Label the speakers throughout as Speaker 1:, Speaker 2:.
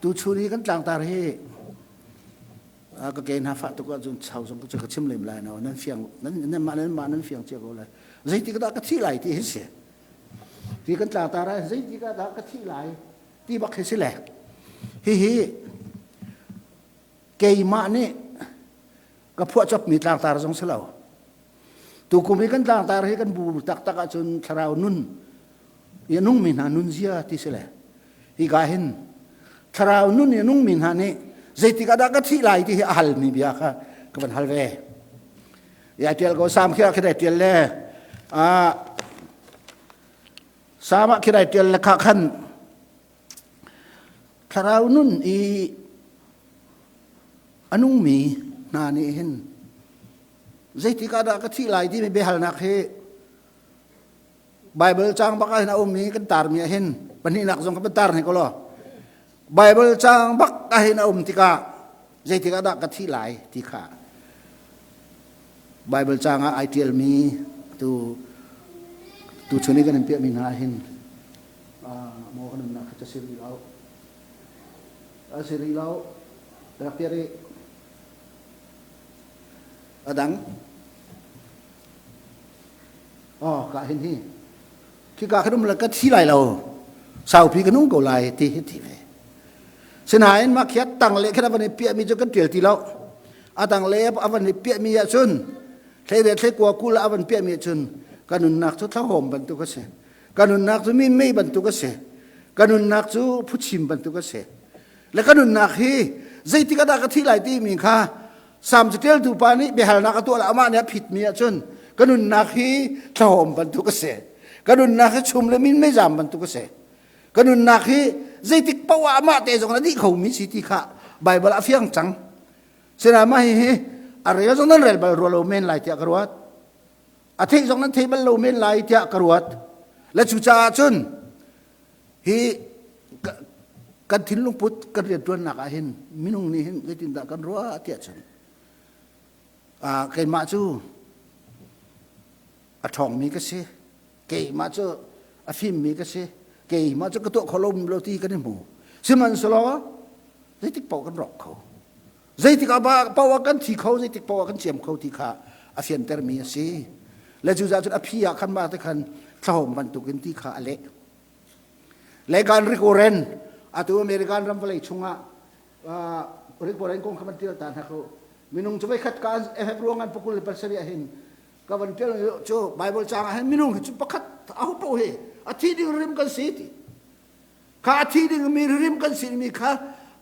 Speaker 1: Tuchun hi kan tlangtar hi ka ke hna fah tuk ahcun chau zong ka chim lem lai no nan fiang nan nan mah nan mah nan fiang cia ko lai. Zeitik dah ka thi lai ti hi si. Ti kan tlangtar ah zeitik ah dah ka thi lai ti bak hi si le. Hihi keimah nih ka phuah copmi tlangtar zong si lo. Tukum hi kan tlangtar hi kan bu taktak ahcun thlarau nun i a nungmi hna nunzia ti si le hika hin thlarau nun i a nungmi hna nih zeitik ah dah ka thih lai ti hi a halmi bia kha ka van hal ve. Ya tial ko sam khi ah khi tial le sam ah khi tial le kha khan Thlarau nun i a nungmi hna nih hin zeitik ah dah ka thih lai timi biahalnak hi Bible caang bak ah hin a um i kan tarmi ah hin pahnihnak zong kan tar hne ko law Bible caang bak ah hin a um tikah zeitik ah dah ka thih lai ti kha Bible caang ah ai ṭialmi tu tu chun i kan in piahmi hna ah hin maw ka nunnak kha si rih lo a si rih lo rak piah rih a dang oh ka hin hi khi ka khan um la ka thi lai lo saupi ka nung ko lai ti hi ti ve sinain ma khiat tang le khan avan i piah mi cu kan tial ti lo a tang le avan i piah mi ahcun thlei le thlei kua kul avan piah mi ahcun ka nunnak cu thlahawm bantuk a si Ka nunnak cu mi mei bantuk a si. Ka nunnak cu phuchim bantuk a si. Le ka nunnak hi zeitik ah dah ka thih lai timi kha Salm catialtu pa nih biahalnak a tuah le amah nih a phitmi ahcun ka nunnak hi thlahawm bantuk a si. Ka nunnak hi chum le min meizam bantuk a si. Ka nunnak hi zeitik paoh ah amah te zong a dih khomi si ti kha Baibal a fiang cang. Sinain mah hihi a rel zong nan rel bal rua lo men lai tiah ka ruat. A theih zong nan thei bal lo men lai tiah ka ruat. Le cucaah cun hi kan thinlung put kan rianṭuannak ah hin minung nih hin zeitindah kan ruah tiah cun keimah cu a ṭhawngmi ka si keimah cu a fimmi ka si keimah cu ka tuah kho lo lo ti kan i hmu sihmanhsehlaw zeitik paoh kan rawk kho Zeitik ah paoh ah kan thi kho, zeitik paoh ah kan ciam kho ti kha a fiantermi a si. Le cucaah cun a phi ah khan mah te khan thlahawm bantukin ti kha a leh. Le kan Rick Warren atu American ram vawlei chungah Rick Warren kong kha van tial ta hna ko. Minung cu voikhat ka FF ruang an pakul le pasarih ah hin ka van tial cu Bible caang ah hin minung hi cu pakhat aho paoh hi a thi ding rim kan si ti. Kha a thi dingmi rim kan simi kha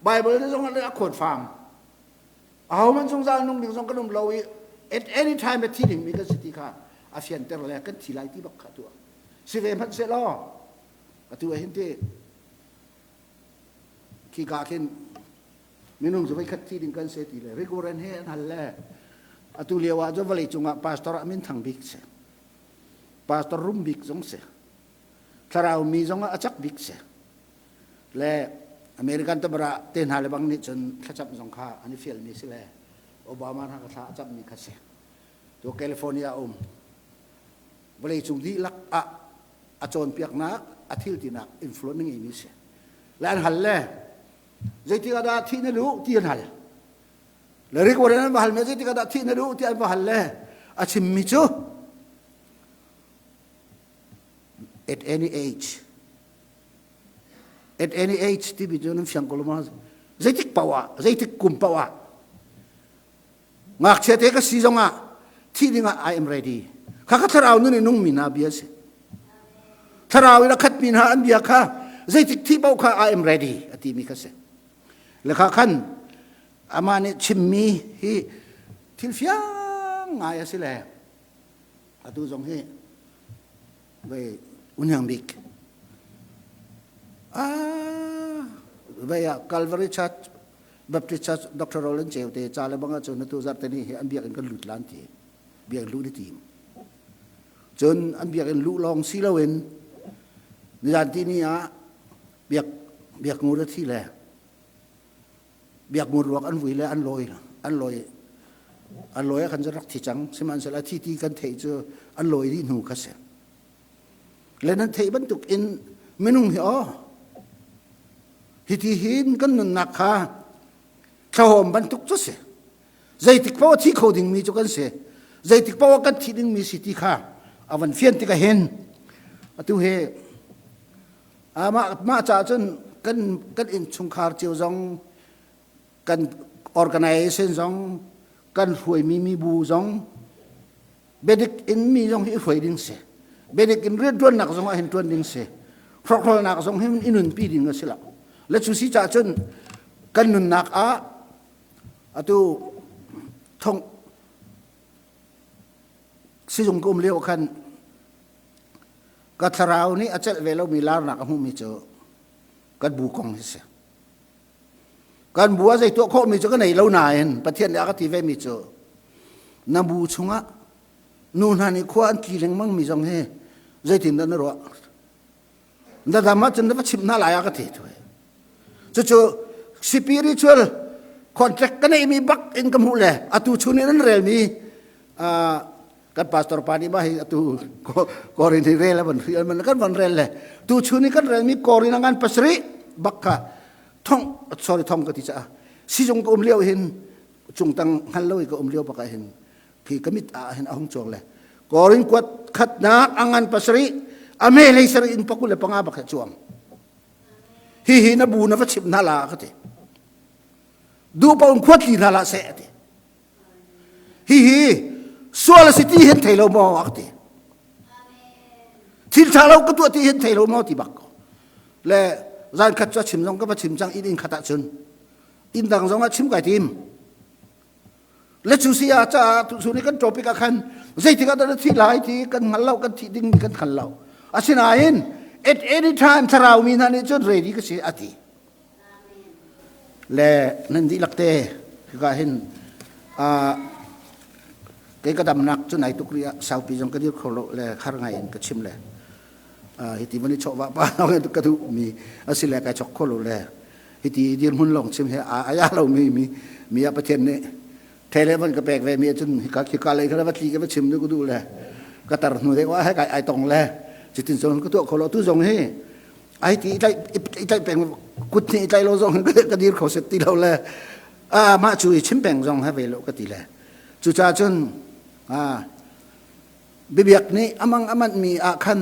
Speaker 1: Bible nih zong a khawt fam. Ahohmanh zungzal nung ding zong kan um lo i at any time a thi dingmi kan si ti kha a fianter le kan thi lai ti bak kha tuah. Si ve hmanh seh law atu ah hin ti khi ka khin minung cu voikhat thi ding kan si ti le Rick Warren he an hal le atu lio ah cu vawlei cungah pastor ah min thang bik si. Pastor rum bik zong si. Thlarau mi zong ah a cak bik si. Le American tabara te hna le bang nih cun thlacam zong kha an i fialmi si le Obama hna ka thla a cammi kha si. To California um. Vawlei cung dihlak ah a cawnpiaknak, a thil tinak influence na ngeimi si. Le an hal le zeitik ah dah thih na duh ti an hal. Le Rick Warren an va hal me zeitik ah dah thih na duh ti an va hal le a chimmi cu At any age. At any age timi cu nan fiang ko lo ma? Zeitik paoh ah, zeitik kum paoh ah, ngakchia te ka si zong ah thih ding ah I am ready. Kha ka thlarau nun i nungmi hna bia si. Thlarau in a khatmi hna an bia kha zeitik thih paoh kha I am ready a timi kha si. Le kha khan amah nih chimmi hi thil fiang ngai a si le Atu zong hi vei unyang bik. Ah, vei ah Calvary Church Baptist Church Dr. Roland Cheu te ca le bang ahcun atu zarhte ni hi an biakinn kan lut lan ti. Biakinn luh ni tim. Cun an biakinn luh lawng si loin nizan ti ni ah biak biak ngur a thi le biakngur ruak an vui le an lawi an lawi an lawi ah khan rak thi cang sihmanhsehlaw a thi ti kan theih cu an lawi dih hnu kha si le nan theih bantuk in minung hi aw. Hiti hin kan nunnak kha thlahawm bantuk cu si. Zeitik paoh a thi kho dingmi cu kan si. Zeitik paoh kan thi dingmi si ti kha a van fian tikah hin atu hi mah caah cun kan kan innchungkhar cio zong kan organization zong kan hruaimi mibu zong biadik in mi zong hi hruai ding si. Biadik in rianṭuannak zong ah hin ṭuan ding si. Hrawkhrolnak zong hin i nunpi ding a si lo. Le cu si caah cun kan nunnak ah atu thong sizung ka um lio khan ka thlarau nih a celh ve lomi larnak a hmuhmi cu kan bu kong hi si. Kan bu ah zei tuah khawhmi cu ka nei lo nain Pathian nih a ka ti vemi cu na bu chungah nu hna nih khua an tli lengmang mi zong hi zeitindah na ruah? Na dam ahcun na va chimh hna lai a ka ti thui. Cucu spiritual contract ka neihmi bak in ka hmuh le atu chun in an relmi kan pastor pa nih mah hi atu Korin hi rel a van hrial man kan van rel le tu chun i kan relmi Korin a ngan pasarih bak kha thong sorry thong ka ti caah sizung ka um lio hin cungtang hngal lo i ka um lio bak ah hin khi ka mit ah hin a hung chuak le Korin kuat khatnak a ngan pasarih a me hlei sarih in pakul le panga bak he chuang hi hi na bu na va chim hna la ka ti duh paun khuat li hna la seh a ti Hihi sual a si ti hin thei lo maw a ka ti. Thil ṭha lo ka tuah ti hin thei lo maw ti bak ko. Le zan khat cu a chim zong ka va chim cang inn inn khat ahcun inn dang zong ah chim kai tim. Le cu si ah caah tu ni kan topic ah khan zeitik ah dah na thih lai ti kan hngal lo kan thih ding kan hngal lo. Asinain at any time thlarau mi hna nih cun ready ka si a ti. Le nan dihlak te hika hin kei ka damnak cu nai tuk rih ah saupi zong ka dir kho lo le har ngai in ka chim le hiti van i chawhvah pa ka duh mi asi le kai chok kho lo le hiti dirhmun lawng chim he a aya lo mi mi mi ah Pathian nih thele van ka pek ve mi ahcun hika khika lei kha va tli ka va chim nu ka duh le ka tar hnu deuh ah he kai ai tong le cutin cun ka tuah kho lo tu zong hi ai ti i tlaih peng kut nih i tlaih lo zong ka dir kho set ti lo le a mah cu i chim peng zong ha ve lo ka ti le cucaah cun a bibiak nih amang amanh mi ah khan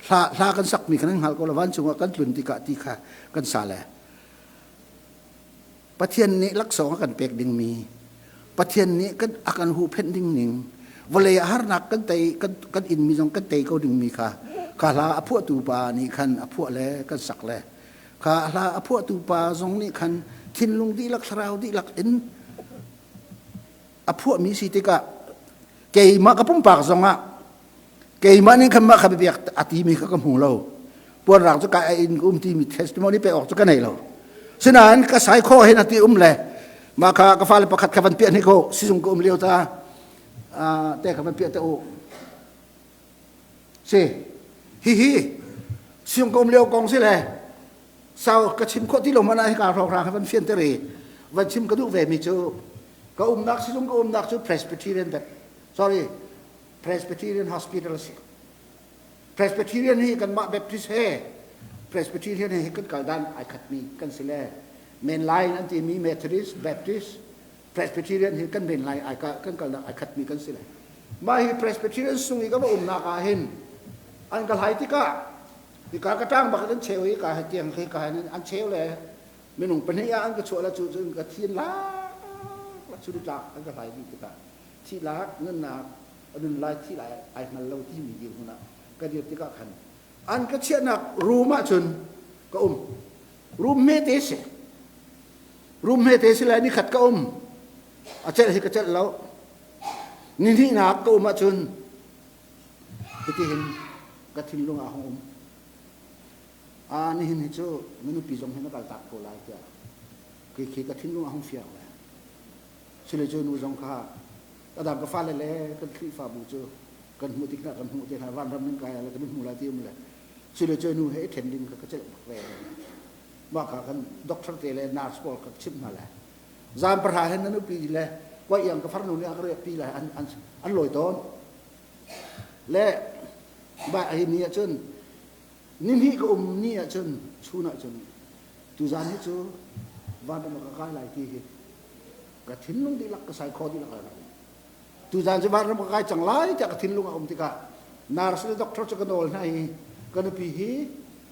Speaker 1: hla hla kan sak mi kan hngal ko lo vancung ah kan tlun tikah ti kha kan sa le Pathian nih laksawng a kan pek dingmi, Pathian nih kan, a kan huhphenh ding ning, vawlei ah harnak kan tei kan, kan inmi zong kan tei ko dingmi kha kha hla a phuahtu pa nih khan a phuah le kan sak le kha hla a phuahtu pa zong nih khan thinlung dihlak thlarau dihlak in a phuahmi si tikah keimah ka pumpak zongah keimah nih khan mah kha biak a timi kha ka hmu lo puanrang cu ka in um timi testimony pe awk cu ka nei lo sinain ka sai kho hin ati um le mah kha ka fale pakhat kha van piah ni ko sizung ka um lio ta te kha van piah te u si hi hi sizung ka um lio kong si le sau ka chim khawh ti lo mana hi ka hrawk ra kha van fian te ri van chim ka duh ve mi cu ka umnak sizung ka umnak cu Presbyterian sorry Presbyterian Hospital a si. Presbyterian hi kanmah Baptist he Presbyterian he kan kal dan ai khatmi kan si le main line an timi Methodist, Baptist, Presbyterian hi kan main line ai kan kal ai khatmi kan si le mah hi Presbyterian sung i ka va umnak ah hin an ka hlai tikah hika ka ṭang bak in an cheu i ka tiang hi ka hin an cheu le minung pahnih ah an ka chuah la cu cun ka thin lak la cu tlak an ka hlai dih tikah thilak nunnak a nun lai thi lai ai hngal lo timi dirhmun ah ka dir tikah khan an ka chiahnak room ah cun ka um room hmete si room hmete si lai nikhat ka um a celh hi ka celh lo ni hnihnak ka um ahcun hitihin ka thinlung ah hung um a nihin hi cu na nupi zong hi na kal tak ko lai tiah khi khi ka thinlung ah hung fiang le Sile cu nu zong kha ka dang ka fale le kan Khrihfabu cu kan hmuh tik hna kan hmuh te hna vanram nan kai le kan hmu lai ti um le sile cu nu he i ṭhen ding kha ka celh bak ve mah kha kan doctor te le nurse pawl ka chimh hna le zan pahra hen nan upi le koi iang ka farnu nih a ka riah pi lai an an an lawi tawn le ba hi ni ahcun ni hnih ka um ni ahcun chun ahcun. Tuzan hi cu vanram ah ka kai lai ti hi ka thinlung dihlak ka sai kho dihlak lai. Tuzan cu vanram ka kai cang lai tiah ka thinlung a um tikah nurse le doctor cu ka nawl hna i ka nupi hi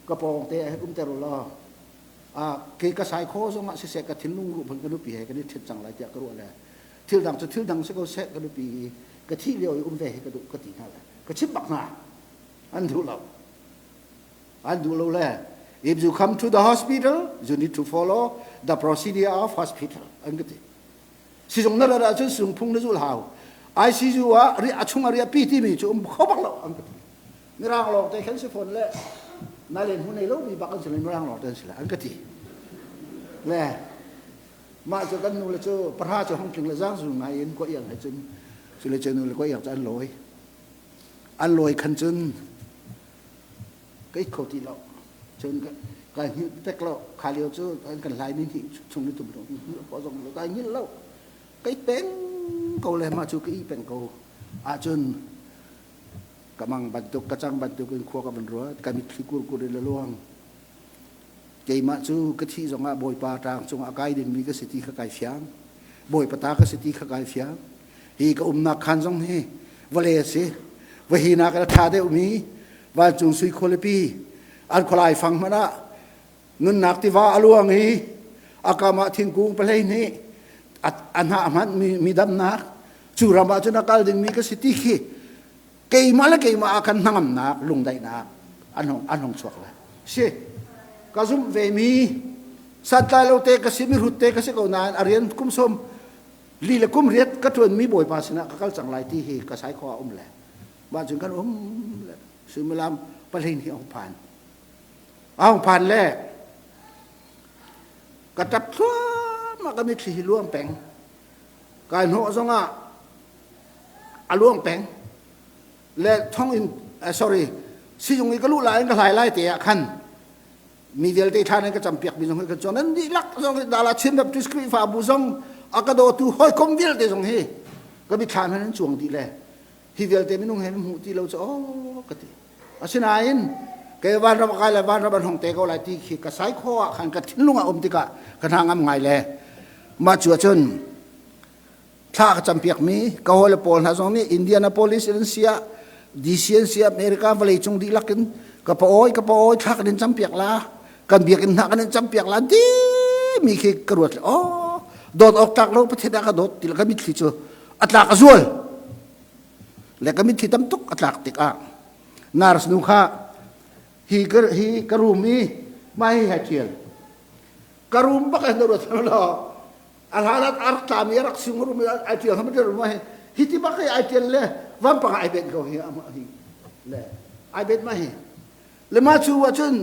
Speaker 1: ka pawng te ah hin umter u law kei ka sai kho zong ah siseh ka thinlung ruh hmanh ka nupi he kan i ṭhen cang lai tiah ka ruah le thil dang cu thil dang si ko seh ka nupi hi ka thih lio i um ve hi ka duh ka ti hna le ka chimh bak hna. An duh lo. An duh lo le if you come to the hospital you need to follow the procedure of hospital an ka ti. Sizung na rat ahcun sizung phung na zul hau. ICU ah a chung a riah pi timi cu um kho bak lo an ka ti. Mirang lawng te khan si fawn le na len hu nei lo mi bak an si le mirang lawng te an si le an ka ti. Le mah cu kan nu le cu pahra cu hong tling le zang zu ngai in ko iang he cun cu le cu nu le ko iang cu an lawi. An lawi khan cun ka it kho ti lo. Cun ka hngilh pek lo. Kha lio cu kan hlai ni hnih chung ni tum lo. Hngilh zong lo. Kai hngilh lo. Ka it peng ko le mah cu ka ih peng ko. Ahcun ka mang bantuk ka cang bantuk in khua ka van ruat. Ka mitthli kurkur in a luang. Keimah cu ka thih zongah Bawipa ṭang cungah a kai dingmi ka si ti kha kai fiang. Bawipa ta ka si ti kha kai fiang. Hi ka umnak khaan zong hi vawlei a si. Vahinak a ṭha deuhmi vancung sui khualipi an khualai fang hmanh ah nunnak tiva a luang i a kam ah thingkung pahlei nih a hnah hmanh mi damnak cu ram ah cun a kal dingmi ka si ti khi keimah le keimah ah khan hnangamnak lungdaihnak an hung an hung chuak le si ka zumh ve mi santlai lo te ka si mi hrut te ka si ko nain a rian kum som li le kum riat ka ṭuan mi bawipa sinah ka kal cang lai ti hi ka sai kho ah um le mah cun kan um le suimilam pahlein hi a hung phan a hung phan le ka ṭap thluahmah ka mitthli hi luang peng kai hnawh zongah a luang peng le thong in sorry sizung i ka luh lai in ka hlai lai te ah khan mi vialte thla nan ka campiak mi zong hi kan chuan nan dihlak zong hi dala Chin Baptist Khrihfabu zong a ka dawtu hawikom vialte zong hi ka mithla hman an cuang dih le hi vialte minung he hmuh ti lo cu aw ka ti asinain kei vanram kai le vanram an hong te ko lai ti khi ka sai kho ah khan ka thinlung ah um tikah ka hna ngam ngai le mah cu ahcun thla ka campiak mi ka hawile pawl hna zong nih Indianapolis in siah DC in siah America vawlei cung dihlak in ka pa oi ka pa oi thla kan in campiak la kan biakinn hna kan in campiak la ti mi khi ka ruat oh dawt awk tlak lo Pathian ah ka dawt ti ka mitthli cu a tlak a zual le ka mitthli tam tuk a tlak tikah nurse nu kha hi ka hi ka room i mah hi hai thial ka room bak in ruat lo a hlan ah a rak tlami a rak sing rum ai tial hama tial rum hi ti bak ai tial le vampang ai bet ko hi hi le ai bet ma hi le ma chu wa cun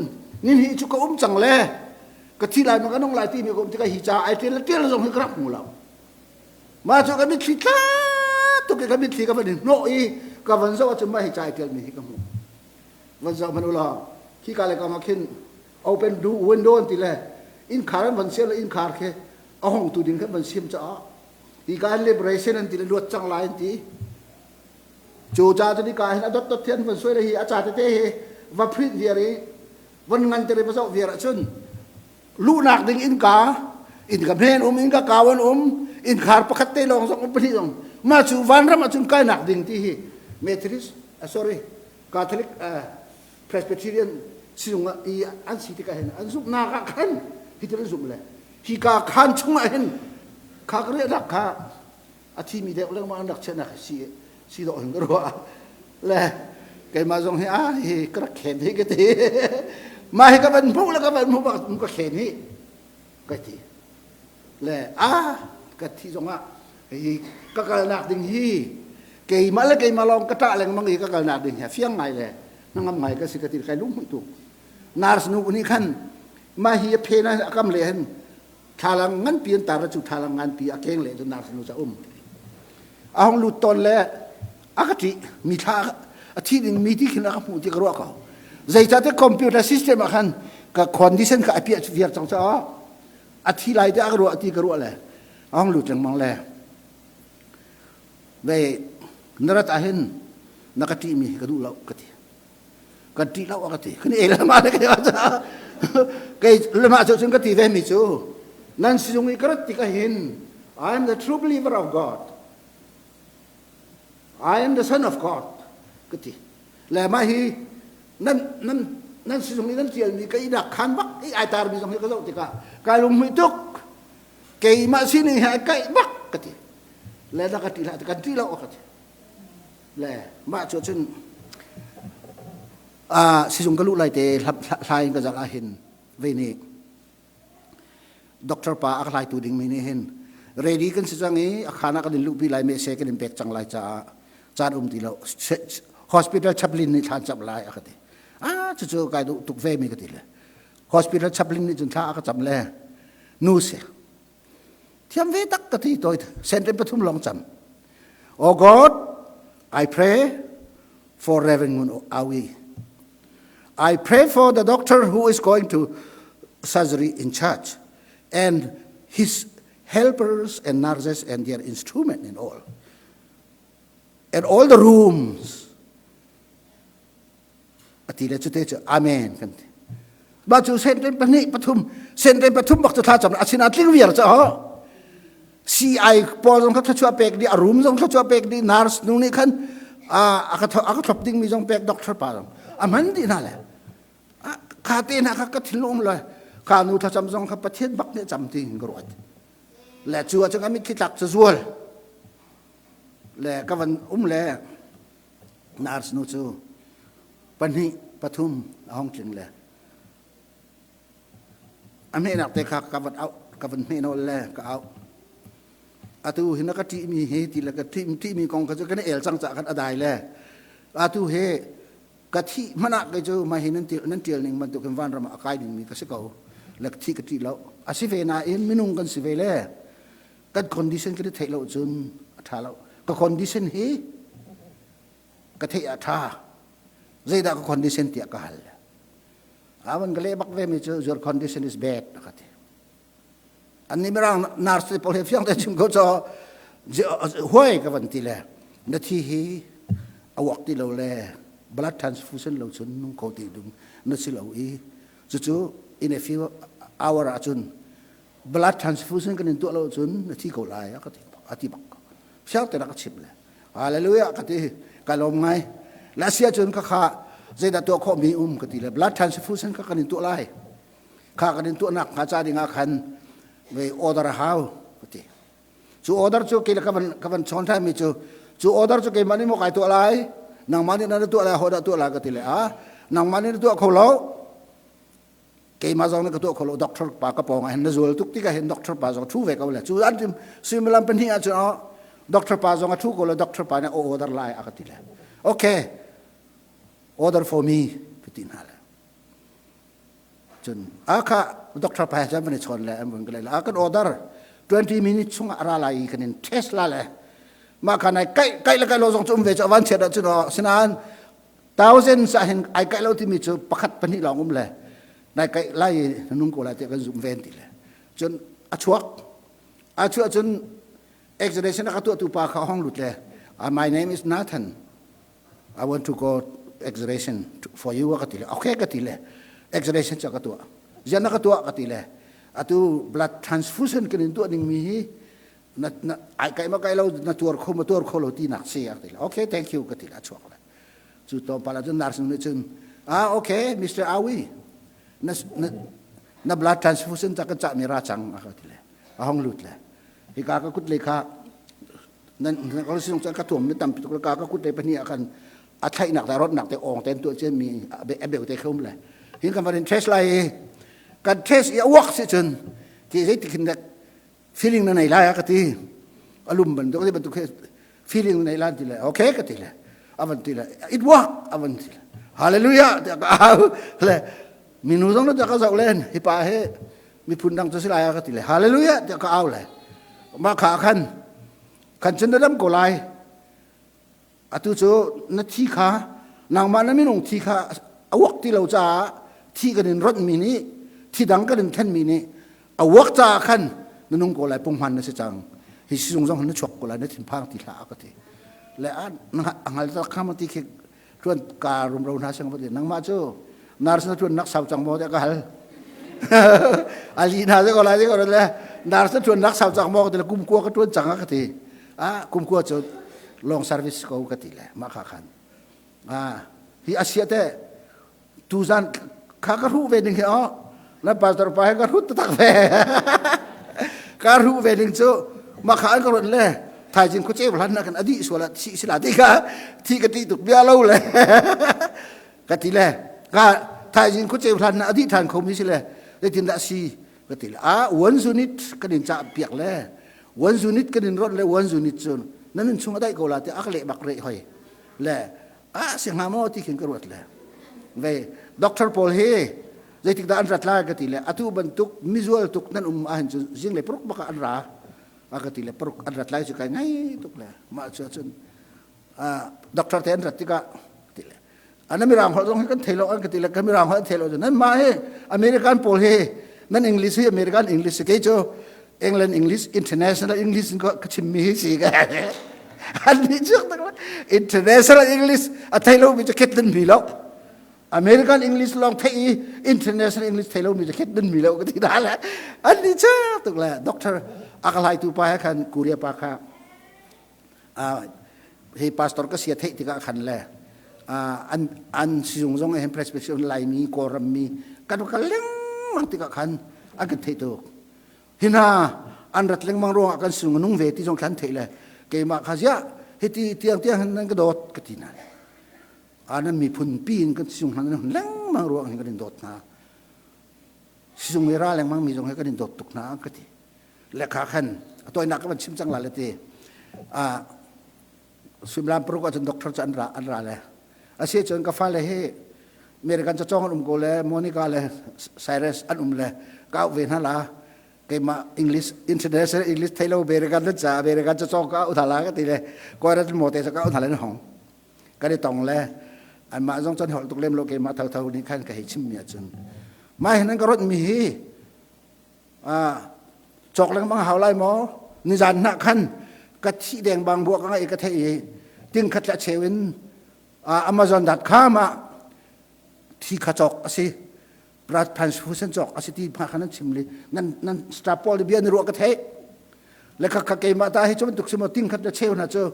Speaker 1: nin hi chu ka um cang le ka thi lai ma ka nung lai ti mi ka um tikah hi ca ai tial le tial zong hi ka rak hmu lo ma chu ka mitthli tla tuk ka mitthli ka van hnawh i ka van zoh ahcun ma hi ca ai tial mi hi ka hmu van zoh hmanh ulaw khi ka le ka ma khin open do window an ti le innkhar an van siam le innkhar khi a hong tu ding khan van sim caah hi ka liberation an ti le luat cang lai an ti cu ca cu ka hin a dot dot thian van suai le hi a ca tete hi va print viar i van ngan tere va zoh viar ahcun luhnak ding innka innka hmen um innka kau an um innkhar pakhat te lawng zong um pahnih zong mah cu vanram ahcun kainak ding ti hi Methodist sorry Catholic Presbyterian sizung ah i an si tikah hin an zumhnak ah khan hitin an zumh le hika khaan chungah hin kha ka riahnak kha a thimi deuh lengmang an rak chiahnak si si dawh hin ka ruah le keimah zong hi a hi ka rak khen hi ka ti mah hi ka van hmuh le ka van hmuh bak ka khen hi ka ti le a ka thi zongah hi ka kalnak ding hi keimah le keimah lawng ka ṭah lengmang i ka kalnak ding hi a fiang ngai le hnangam ngai ka si ka ti kai lung tuk nurse nu nih khan mah hi a phen a kam le hin thlalang nganpi an tar cu thlalang nganpi a keng le cu nurse nu ca um a hong lut ton le a ka ṭih mi thla a thi ding mi ti khin a ka hmuh ti ka ruah ko zeicahtiah computer system ah khan ka condition kha a piah viar cang caah a thi lai te a ka ruah ti ka ruah le a hong lut lengmang le ve na rat ahhin na ka ṭihmi hi ka duh lo ka ti ka ṭih lo a ka ti kan ei le ma le ka Kei lemah cu cun ka ti ve mi cu nan sizung i ka rat tik ahhin I am the true believer of God. I am the son of God ka ti. Le mah hi nan nan nan sizung i nan tialmi ka inak khan bak i ai tarmi zong hi ka zoh tikah kai lunghmuih tuk. Keimah sining he ai kaih bak ka ti. Le na ka ti hlah kan ti lo ka ti. Le mah cu cun sizung ka luh lai te hlai in ka zalh ahhin vei nih doctor pa a ka hlaitu dingmi nih hin ready kan si cang i a khan ah kan in luhpi lai mehse kan in pek cang lai caah caan um ti lo hospital chaplain nih thla cam lai a ka ti. Ah, cucu kai duh tuk ve mi ka ti le hospital chaplain nih cun thla a ka cam le nu si thiam ve tak ka ti toi sentence pathum long cam. Oh God, I pray for Reverend Ngun Awi. I pray for the doctor who is going to surgery in church and his helpers and nurses and their instrument and all. And all the rooms. Ati le cute cu amen kan ti. Ba cu senten pahnih pathum senten pathum bak cu thla cam asina tling viar cha ho. CI pawl zong kha thluachuah pek dih a room zong thluachuah pek dih nurse nu nih khan a ka a ka thlop ding mi zong pek doctor pa zong a hman dih hna le kha te hna kha ka thinlung le kha nu thlacam zong kha Pathian bak nih cam ti ka ruat le cu ah cun a mitthli tlak cu zual le ka van um le nurse nu cu pahnih pathum a hong tling le A hmehnak te kha ka van auh, ka van hmeh nawl le ka auh. Atu hi na ka ṭihmi hi ti le ka ṭihmi kong kha cu kan i el cang caah khan a dai le atu hi ka thih hmanh ah kei cu mah hi nan nan ṭial ning bantukin vanram ah a kai dingmi ka si ko le thih ka ṭih lo. A si ve nain minung kan si ve le kan condition kan i theih lo cun a ṭha lo. Ka condition hi ka theih ah ṭha. Zeidah ka condition tiah ka hal. Avan ka leh bak ve mi cu your condition is bad ka ti. An nih mirang nurse pawl he fiang te chim ko cho huai ka van ti le na thi hi a wak ti lo le blood transfusion lo cun nung kho ti ding na si lo i cucu in a few hour ah cun blood transfusion kan in tuah lo cun na thi ko lai a ka ti a ti bak fiang te ka chim le Hallelujah ka ti. Ka lawm ngai. La sia cun ka kha zeidah tuah khawh mi um ka ti le blood transfusion kha kan in tuah lai. Kha kan in tuah nak hnga ca ding ah khan ve order a hau ka ti. Cu order cu kei le ka van ka van chawn than mi cu cu order cu keimah nih maw kai tuah lai nangmah nih na tuah lai ho dah tuah lai ka ti le a nangmah nih na tuah kho lo keimah zong nih ka tuah kho lo doctor pa ka pawng ah hin na zual tuk tikah hin doctor pa zong thu ve ko le cu an suimilam pahnih ah cun doctor pa zong a thu ko le doctor pa nih order lai a ka ti le okay order for me ka ti hna le cun a kha doctor pa he cun van i chawn le an vun ka le a kan order 20 minutes chung ah ra lai i kan in test la le mah kha nai kai kai le kai lo zong cu um ve cu avan chiat ah cun sinain Thousands ah hin ai kaih lo timi cu pakhat pahnih lawng um le nai kaih lai i na nung ko lai tiah kan zumh ven ti le cun a chuak a chuah cun examination a ka tuahtu pa kha hong lut le my name is Nathan. I want to go examination for you ka ti le okay ka ti le examination cu ka tuah zian na ka tuah ka ti le atu blood transfusion kan in tuah ding mi hi na na ai kai ma kai lo na tuar kho ma tuar kho lo ti nak si a ti le okay thank you ka ti le a chuak le cu tlawmpal ah cun nurse nih cun ah okay Mr. Awi na na na blood transfusion ta kan cah mi ra cang a ka ti le a hong lut le hika ka kut le kha nan ka sinung cun ka tuam mi tampi tuk ka ka kut le pahnih ah khan a thlaihnak te rotnak te ong ten tuah cen mi a beu te khum le hin kan van in test lai kan test i a uak si cun ti zei ti khin feeling na nei lai a ka ti alum bantuk ti bantuk feeling na nei lan ti le okay ka ti le avan ti le it work avan ti le hallelujah ti ka au le minu zong na ka zoh len hi pa he miphun dang cu si lai ka ti le hallelujah ti ka au le ma kha khan khan cun na dam ko lai Atu cu na thi kha nangmah na minung thi kha a uak ti lo caah thi kan in ronhmi nih thi dang kan in thenmi nih a uak caah khan na nung ko lai punghman na si cang hi sizung zong na chuak ko lai na thinphang ti hlah a ka ti le a ngal tak kha ma ti khi tuan ka rumro hna sang va ti nangmah cu nurse na tuan nak sau cang maw tiah ka hal. Ali na se ko lai ko le nurse na tuan nak sau cang maw ka ti le kum kua ka tuan cang a ka ti. Ah kum kua cu long service ko ka ti le mah kha khan. Ah hi asia te tuzan kha ka hruh ve ding hi oh na pastor pa he ka hrut tak ve. Ka hruh ve ding cu mah kha an ka ruat le thaizing khuace hlan na kan adi sual ah thi sila ti ka thi ka ti tuk bia lo le ka ti le ka thaizing khuaceu hlan na adi than kho mi si le zeitin dah si ka ti le a one unit kan in cah piak le one unit kan in ron le one unit cun nan in chung adai ko la ti ak le bak re hoi le a si hnga maw ti khin ka ruat le ve doctor pawl hi zeitik dah an rat lai ka ti le atu bantuk mizual tuk nan um ahhin cun zing le paruk baka an ra a ka ti le paruk an rat lai cu kai ngai tuk le mah cu cun doctor te an rat tikah ti le ana mirang holh zong hi kan thei lo an ka ti le ka mirang holh an thei lo nan mah hi American pawl hi nan English hi American English kei cu England English International English in ka chim mi hi si ka an ni chuk tak International English a thei lo mi cu khet nan mi lo American English long thei i International English thei lo mi cu khet nan mi lo ka ti da le an ni chuk tuk le doctor akalai tu pa he khan Korea pa kha Hi pastor ka sia theih tikah khan le an an sizung zong he Presbyterian Laimi Kawlram mi kan kal lengmang tikah khan an kan theih tuk. Hi hna an rat lengmang ruangah kan sung nung ve ti zong khan theih le keimah kha ziah hiti tiang tiang nan ka dawt ka ti hna. Anan miphun pi in kan sung hna nan hun lengmang ruang hin kan in dawt hna. Sizung i ra lengmang mi zong he kan in dawt tuk hna ka ti. Lekha khan a tawinak ka van chim cang la le ti a suimilam paruk ahcun doctor cu an ra an ra le asi cun ka fale hi American cacawng an um ko le Monica le Cyrus an um le ka auh ve hna la keimah English international English thei lo American na ca American cacawng ka auh hna la ka ti le kawi mo te ka auh hna le na hong kan i tong le anmah zong cun holh tuk lem lo keimah tho tho nih khan ka hei chim mi ahcun mah hin an ka rawt mi hi Cawk lengmang hau lai maw? Nizan hna khan ka thih deng bang buah ka ngaih ka theih i ting khat le cheu in Amazon.com ah thi kha cawk a si. Blood transfusion cawk a si ti hma khan an chim li. Nan nan staff pawl bia ni ruah ka theih. Le kha kha keimah ta hi cu bantuk si maw ting khat le cheu hna cu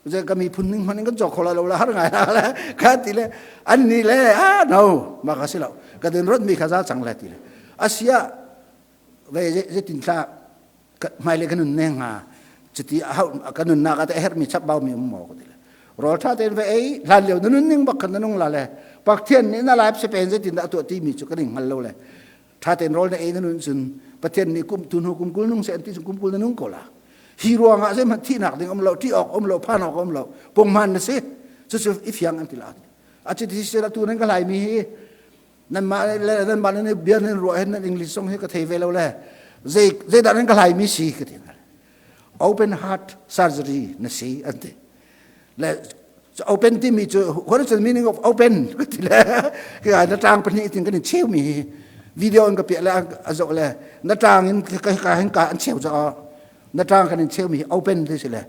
Speaker 1: je ka miphun ning hman in kan cawk kho lai lo la har ngai la kha ti le an ni le ah no ma ka si lo ka den rot mi kha za cang le ti le asia ve zeitin thla hmailei kan nun ne hnga cuti kan nunnak ah herhmi chapbau mi um maw ka ti le rawl ṭha tein va ei hlan lio na nun ning bak khan na nung la le Pathian nih na life span zeitin dah a tuah ti mi cu kan ing hngal lo le ṭha tein rawl na ei na nun cun Pathian nih kum tu hnu kum kul nung se an ti cun kum kul na nung ko la hi ruangah zeihmanh thihnak ding um lo ṭih awk um lo phan awk um lo pungman na si cucu i fiang an ti la a cuti si tu nan ka hlai mi hi nanmah le nanmah nan bia nan ruah hin nan English zong hi ka thei ve lo le zei zeidah nan ka hlai mi si ka ti open heart surgery na si an ti le open ti mi cu what is the meaning of open ka ti le ka na tang pahnih tin kan in cheu mi hi video in ka piah le a zoh le na tang in ka ka hin ka an cheu cho na tang kan in cheu mi hi open ti si le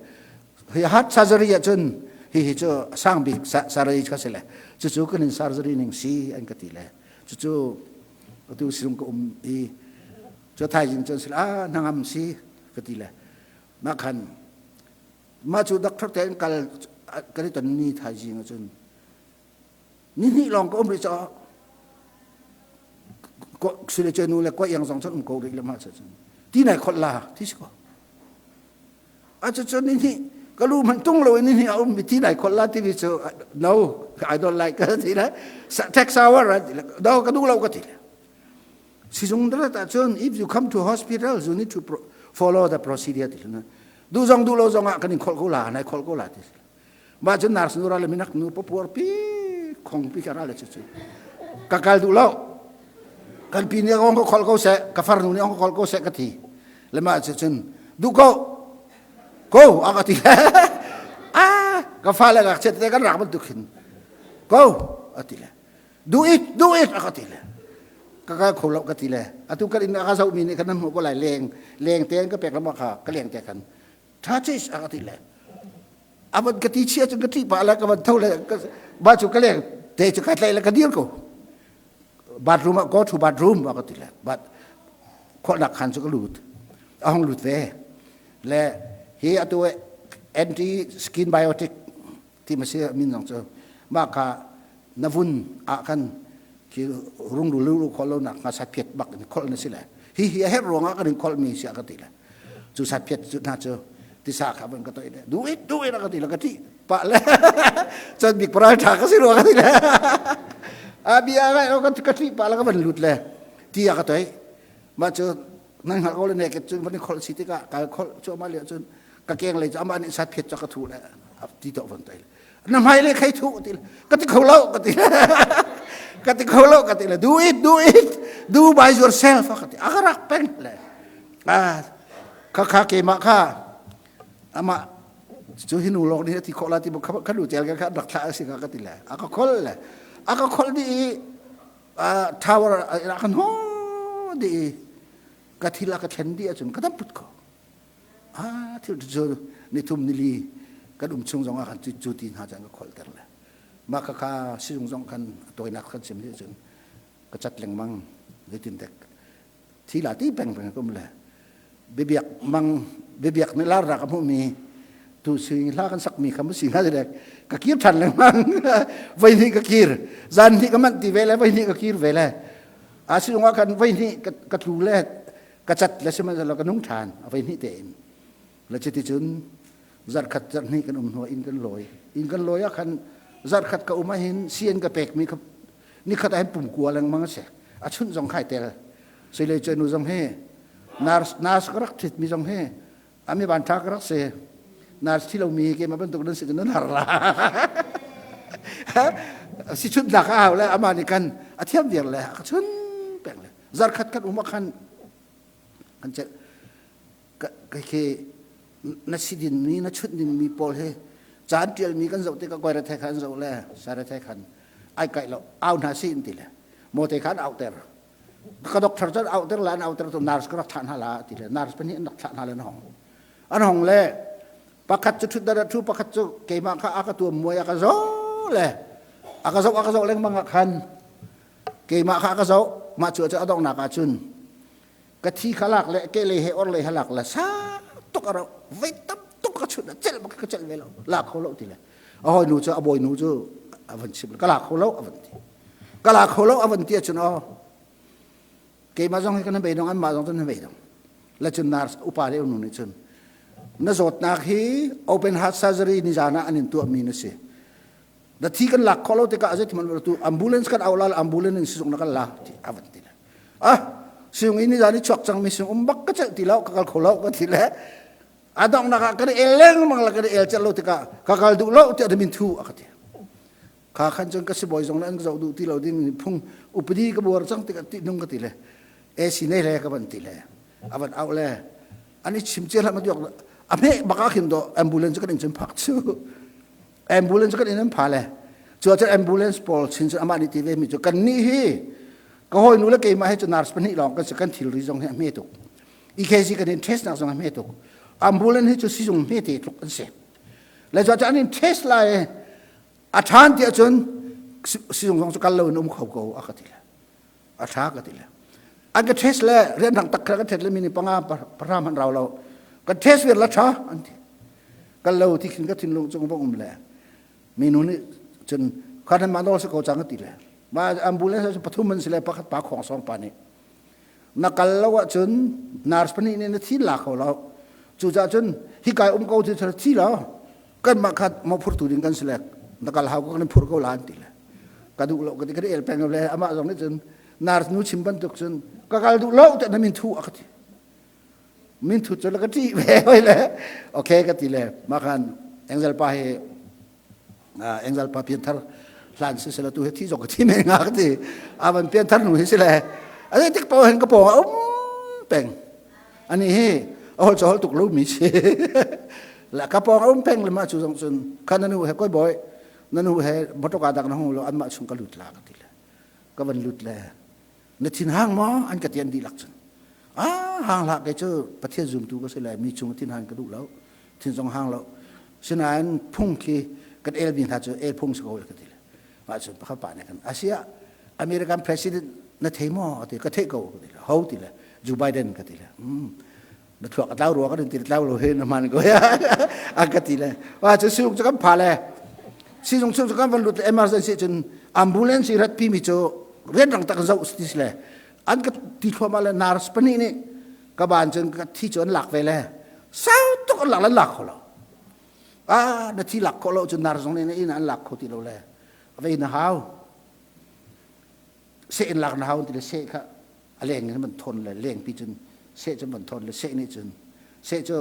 Speaker 1: hi heart surgery ahcun hi hi cu sang bik surgery kha si le cucu kan in surgery ning si an ka ti le cucu atu sizung ka um i cu thaizing cun si ah hnangam si ka ti le mah khan mah cu doctor te in kal kan i ton ni thaizing ahcun ni hnih lawng ka um rih caah sile cu nu le ko iang zong cun um ko rih le mah cu ti nai kholh la ti si ko A cucu ni hnih ka lu hmanh tung lo in ni hnih a um mi thi nai kholh la timi cu no I don't like ka ti le tax hour no ka duh lo ka ti le sizung darat ahcun if you come to hospital you need to follow the procedure ti le duh zong duh lo zong ah kan in kholh ko la nai kholh ko la ti mah cun nurse nu ra le minak nu papuar pi khong pi ka ra le cu cu ka kal duh lo kan pi nih ong ka kholh ko seh ka farnu nih ong ka kholh ko seh ka ti le mah cu cun duh ko ko a ka ti ah ka fale ngakchia te kan rak bantuk khin ko a ti le do it do it a ka ti le ka ka kho lo ka ti le atu kan in a ka zoh mi nih kan nan hmuh ko lai leng leng te ka pek lama kha ka leng te kan touches a ka ti le a van ka ti chia cun ka ṭih pah le ka van tho le ba cu ka leng te cu ka tlaih le ka dir ko. Bathroom ah go to bathroom a ka ti le but kholnak khan cu ka lut. A hong lut ve. Le hi atu anti skin biotic ti ma si min zong cu mah kha na vun ah khan khi rungrul lu khol lo nak nga satphiat bak in kholh na si le hi hi a herh ruangah kan in kholh mi sia ka ti le cu satphiat cu hna cu tisa kha van ka toi le du it du it ka ti le ka ti pa le chan bik paral tha ka si ruang ka ti le a bia ngai ka ka ti pa le ka van lut le ti a ka toi ma cu nan hngalh ko le ne ke cun van i kholh si tikah kai kholh cu ama le cun ka keng lei cu ama nih satphiat cu ka thu le ti to van toi na hmai le khei thu ti ka ti kho lo ka ti ka ti kho lo ka ti le do it do it do by yourself ka ti a ka rak peng le a kha kha keimah kha ama cu hi nu lawng nih ti khawh la ti kha nu tel ka rak thlah si ka ka ti le a ka khol le a ka khol di i tower a kan ho di i ka thil a ka thlen di ahcun ka dam put ko ah thil cu nithum nili kan um chung zong ah khan cu ti hna cun ka kholter le mah kha kha sizung zong khan tawinak kan sim nih cun ka cat lengmang zeitin dek thi la ti peng peng kum le biabiak mang biabiak nih lar rak a hmuhmi tu sing hla kan sakmi kha mu si hna dek ka kir than lengmang voi hnih ka kir zan hnih ka manh ti ve le voi hnih ka kir ve le a sizung ah khan voi hnih ka tlu le ka cat le sihmanhsehlaw ka nung ṭhan a voi hnih tein le cuticun zarhkhat zarhhnih kan um hnu inn kan lawi inn kan lawi ah khan zarhkhat ka um ahhin sian ka pekmi kha nikhat ah hin pum kua lengmang a si a chunh zong khai tel sile cu nu zong hi nurse nurse ka rak ṭhitmi zong hi ami van ṭha ka rak si nurse thi lomi keimah bantuk nan si cu nan har la si chunh nak a hau le amah nih kan a thiam viar le a ka chun peng le zarkhat kan um ah khan kan celh ka khi na si din mi na chunh ding mi pawl hi caan tial mi kan zoh te ka koi ra the khan zoh le sare the khan ai kai lo au hna si in ti le mo te khan au ter ka doctor cun au ter la an au ter tu nurse ka rak thlah hna la ti le nurse pahnih an rak thlah hna le an hong an hong le pakhat cu thut dar thu pakhat cu keimah kha a ka tuam muai a ka zo le a ka zoh a ka zoh lengmang ah khan Keimah kha ka zoh mah cu a donghnak ah cun ka thi kha lak le ke lei he or lei he lak le sa tuk a rauh voi tam tuk ka chut celh bak ka celh ve lo lak kho lo ti le a hawi nu cu a bawi nu cu a van chim ka lak kho lo a van ti ka lak kho lo a van ti ahcun aw keimah zong hi kan bei dong anmah zong cu na bei dong la cun nurse upa deuh nu nih cun na zawtnak hi open heart surgery ni zan ah an in tuahmi na si Na thi kan lak khawh lo tikah zeithman tu ambulance kan auh la ambulance in sizung na kan la ti a van ti le. Ah siung in zan i chuak cang mi sung um bak ka celh ti lo ka kal kho lo ka ti le. A donghnak ah kan el lengmang la kan el celh lo tikah ka kal duh lo tiah min thu a ka ti. Kha khan cun ka sibawi zong le an ka zoh duh ti lo ding phung upadi ka buar cang tikah ti nung ka ti le. AC nei le ka van ti le. A van auh le an i chim cia hlah ma diok a hme bak ah khin do ambulance kan in cun phak chu ambulance kan in an pha le cu ahcun ambulance pawl chin cu amah nih ti ve mi cu kan nih hi ka hawi nu le keimah hi cu nurse pahnih lawng kan si kan thilri zong hi a hme tuk EKG kan in test nak zong a hme tuk ambulance hi cu sizung hme te tluk an si le cu an in test lai a ṭhan ti ahcun sizung zong cu kal lo in um kho ko a ka ti le a ṭha ka ti le an ka test le rian dang tak ka test le mini panga pahra hmanh rau lo ka test viar la ṭha an ti kal lo ti khin ka thinlung cung va um le minu nih cun khan ma nawl si ko cang ti le ma ambulance cu pathum an si le pakhat pa khong song pa nih na kal lo ahcun nurse pahnih nih na thi la kho lo cucaah cun hi kai um ko ti thi lo kan mah khat mo phurtu ding kan si le na kal hau ko kan phur ko la an ti le ka duh lo ka ti ka el peng le amah zong nih cun nurse nu chim bantuk cun ka kal duh lo te na min thu a ka ti min thu cu ka ṭih ve hoi le okay ka ti le mah khan angel pa hi angel pa pianthar hlan si sela tu he thi zong ka thi men nga ka ti avan pianthar nu hi si le a tik po hen ka pong a um peng ani hi a hol chol tuk lo mi si la ka pong a um peng le ma chu zong cun khan nanu he koi boy nanu he motor ka dak na hung lo an ma chung ka lut la ka ti le ka van lut le na thin hang maw an ka ti an dihlak cun ah hang hlah kei cu pathian zumtu ka si le mi chung thin han ka duh lo thin zong hang lo sinain phung khi kan el mi hna cu el phung si ko ka ti le mah cun pakhat pa nih kan asia American president. Na thei maw? Ti ka theih ko ka ti le. Ho ti le. Joe Biden ka ti le. Na thluak a tlau rua kan ti tlau lo he na man ko ya. A ka ti le. Wa cu sizung cu kan pha le. Sizung chung cu kan van lut le emergency cun ambulance i rat pi mi cu rian rang tak zoh ti le. An ka ti thluahmah le nurse pahnih nih ka ban cun ka thi cu an lak ve le. Sau tuk an lak le lak kho lo. Ah na thi lak khawh lo cun nurse zong nih na inn an lak kho ti lo le. Vei na hau. Seh in lak na hau ti le seh kha a leng in van thawn le lengpi cun seh cun van thawn le seh nih cun seh cu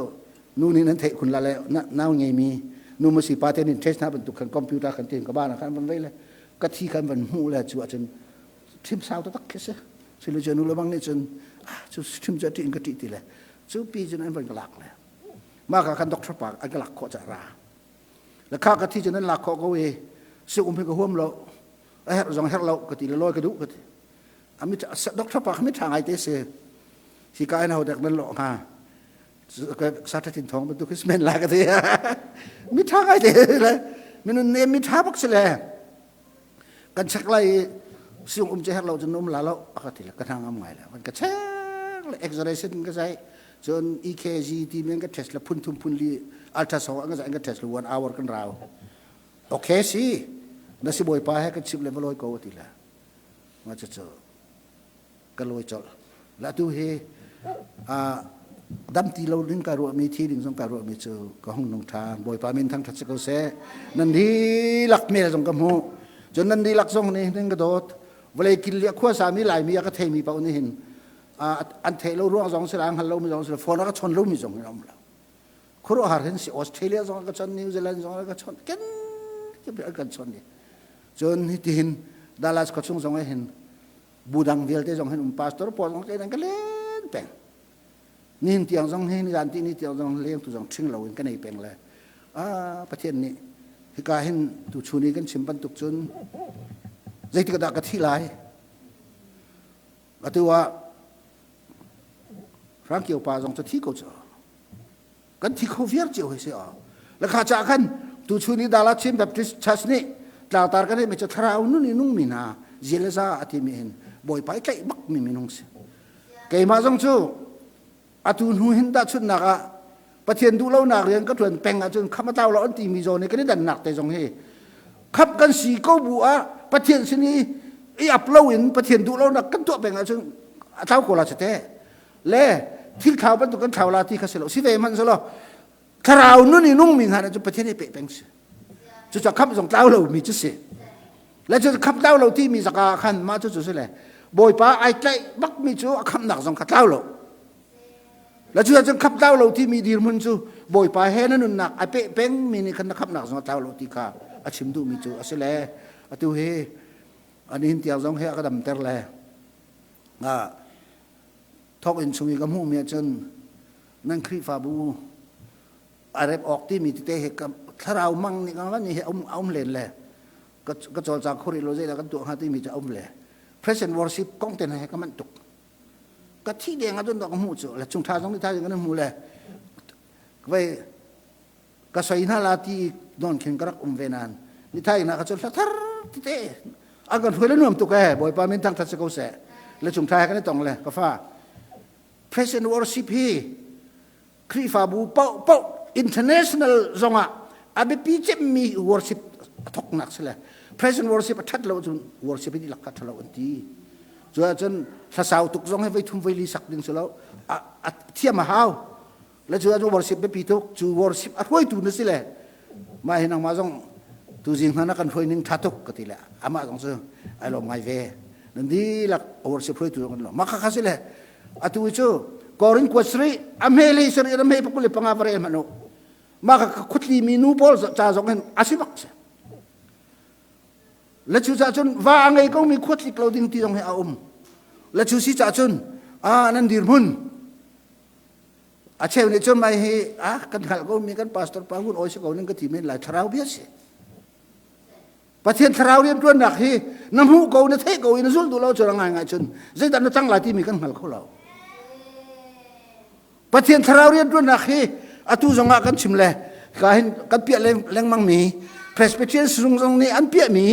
Speaker 1: nu nih nan theih khun la le nau ngeimi nu ma si pa te nin test hna bantuk khan computer khan tin ka ba na khan van vei le ka thi khan van hmuh le cu ahcun thim sau taktak khi si silu cu nu le bang nih cun ah cu thim cu a ṭih in ka ṭih ti le cu pi cun an van ka lak le mah ka khan doctor pa an ka lak khawh ca ra le kha ka thi cun an lak khawh ko i si um hi ka huam lo a herh zong herh lo ka ti le lawi ka duh ka ti ami doctor pa mi tha ngai te si hi ka in ho dek nan lo hnga sa tha thin thong bantuk hi men la ka ti mi tha ngai te le minun ne mi tha bak si le kan check lai siung um che her lo cun um la lo ka ti le ka hna ngam ngai le kan ka check le x-ray sin ka zai cun EKG ti men ka test le phun thum phun li ultrasound an ka zai ka test le 1 hour kan rau Okay si na si bawipa he kan chimh le va lawi ko ti le ma cu cu ka lawi colh la tu hi a dam ti lo ding ka ruah mi thi ding zong ka ruah mi cu ka hung nung ṭhan bawipa min thang ṭhat si ko seh nan dihlak mel zong ka hmuh cun nan dihlak zong nih hin ka dawt vawlei kil li a khuasa mi laimi a ka thei mi paoh nih hin an theih lo ruang zong si la an hngal lo mi zong si la phone a ka chawn lo mi zong hin a um lo khuaruahhar hin si Australia zong ka chon New Zealand zong ka chon ken an kan chon ni cun hitihin Dallas khua chung zong hin budang vialte zong hin um pastor pawl zong ke ka len peng nihin tiang zong hi nizan ti ni tiang zong leng tu zong ṭhing lo in ka nei peng le ah Pathian nih hika hin tu chun i kan chim bantuk cun zeitik dah ka thi lai atu ah Hrangkio pa zong cu thi ko cu kan thi kho viar cio hi si a la kha cha khan tu chun i Dala Chin Baptist Church nih tlangtar kan mi cu thlarau nun i nung mi hna zilaza a ti mi hin bawipa i tlaih bak mi minung si keimah zong cu atu hnu hin dah chunnak ah Pathian duh lonak rian ka ṭuan peng ahcun kham a tlau lo an ti mi zawn i kan i dannak te zong hi khap kan si ko bu ah Pathian sin i i ap lo in Pathian duh lonak kan tuah peng ahcun a tlau ko la te le thil thlau bantuk kan thlau la ti kha si lo si ve hmanh selaw thlarau nun i nung mi hna cu Pathian i pe peng si cucaah khap zong tlau lo mi cu si le cu khap tlau lo ti mi zaka khan mah cu cu si le Bawipa ai tlaih bak mi cu a khamnak zong kha tlau lo Le cu cun khap tlau lo timi dirhmun cu Bawipa he na nunnak a peh peng mi nih khan na khapnak zong a tlau lo ti kha a chim duhmi cu a si le atu hi an hin tiang zong he a ka damter le thawk in chung i ka hmuhmi ahcun nan Khrihfabu a rep awk timi tete he thlarau mang nih ka ni he a um len le ka cawlcang khuri lo zeidah kan tuah hnga timi cu a um le present worship kong te he ka manh tuk ka thi deng ahcun ka hmuh cu le chung tha zong tha kan hmu le vei ka soi hna la ti don khin ka rak um ve nan ni thai na ka chu thar tete a kan hruai le nuam tuk e bawipa min thang that se ko se le chung tha kan tong le ka fa praise and worship hi Khrihfabu pau pau international zongah a biapi cemmi worship a thoknak si le praise and worship a that lo cun worship hi lak kha lo an ti cu ahcun hlasau tuk zong hi voi thum voi li sak ding si lo a thiam a hau le cu ahcun worship biapi tuk cu worship a hruaitu na si le mah hi nangmah zong tuzing hna na kan hruai ning tha tuk ka ti le amah zong cu ai lawm ngai ve nan dihlak worship hruaitu zong kan lawm mah kha kha si le atu cu Korin kuat sari a hme le sari a hme pakul le panga vare hmanh u mah ka khutli mi nu pawl ca zong hin a si bak si le cu ca cun va a ngei ko mi khuatlik lo ding ti zong hi a um le cu si ca cun a nan dirhmun a cheu nih cun mai hi a kan hngalh ko mi kan pastor pa hun oi si ko ning ka ti men lai thlarau bia si Pathian thlarau rianṭuannak hi na hmuh ko na theih ko i na zulh duh lo cu ngai ngai cun zeidah na cang lai timi kan hngal kho lo. Pathian thlarau rianṭuannak hi atu zongah kan chim le ka hin kan piah lengmang mi Presbyterian zung zong nih an piahmi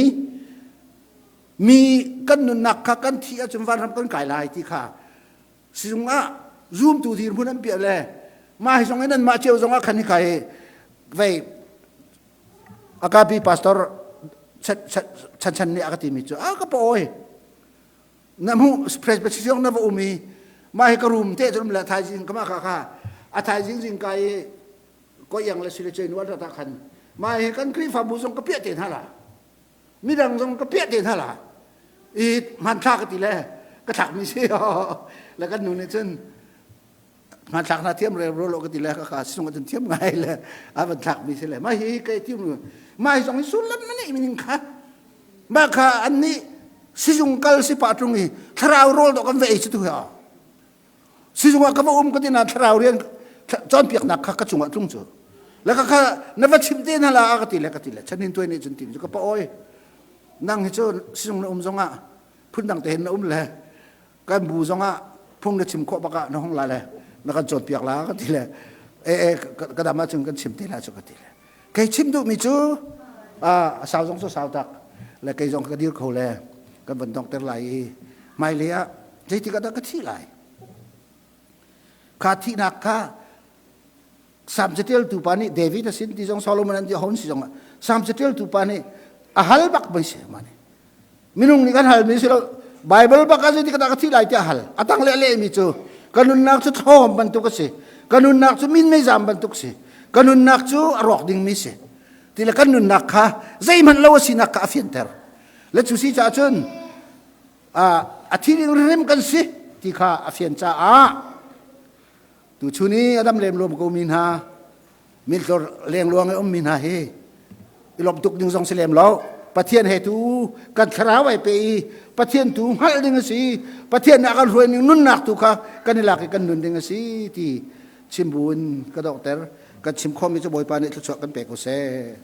Speaker 1: Mi kan nunnak kha kan thi ahcun vanram kan kai lai ti kha sizung ah zumtu dirhmun an piah le mah hi zong in anmah cio zong ah khan hi kai vei akapi pastor chan chan nih a ka timi cu a ka pa oi na mu presbyterian na va um i mah hi ka room te cu le thaizing kama kha kha a thaizing zing kai i ko yang le sile chen wal ta khan mah hi kan Khrihfabu zong ka piah te hna la midang zong ka piah te hna la i hmanthlak ka ti le ka thlak mi si le kan nu nih cun hmanthlak na thiam re ro lo ka ti le ka ka sung cun thiam ngai le a van thlak mi si le mah hi kai ti mah hi zong hi sullam na nih mining kha mah kha an nih sizung kal si pa tung i thlarau rawl dawh kan va ei cu tu ha sizung ah ka va um ka ti na thlarau rian cawnpiaknak kha ka cungah tlung cu le ka kha na va chim te na la ka ti le ka ti le chanin tuai nih cun tim cu ka pa oi nang hi cu sizung na um zongah phundang te hin na um le kan bu zongah phung na chim khawh bak ah na hong la le na kan cawnpiak la ka ti le e e ka dam ahcun kan chim te la cu ka ti le kei chim duhmi cu a sau zong cu sau tak le kei zong ka dir kho le kan van dongter lai i hmailei ah zeitik ah dah ka thi lai kha thihnak kha Sam catialtu pa nih David a sin ti zong Solomon an ti hon si zong Sam catialtu pa nih a hal bak mai si ma nih minung nih kan hal mi si lo Bible bak a ti ka thi lai ti a hal atang le le mi cu ka nunnak cu thawm bantuk a si ka nunnak cu min mei zam bantuk si ka nunnak cu a rawk ding mi si ti le kan nunnak kha zeihmanh lo a sinak kha a fianter le cu si caah cun a thi ding rim kan si ti kha a fian caah Tuchun i a dam lemluam ko mi hna, miltlor lengluang i ummi hna hi i lawmh tuk ding zong si lem lo. Pathian he tu kan thlarau ai pe i Pathian tu hngalh ding a si. Pathian nih a kan hruai ning nunnak tu kha kan i lak i kan nun ding a si ti chim bu in ka dokter. Kan chim khawhmi cu Bawipa nih thluachuah kan pe ko seh.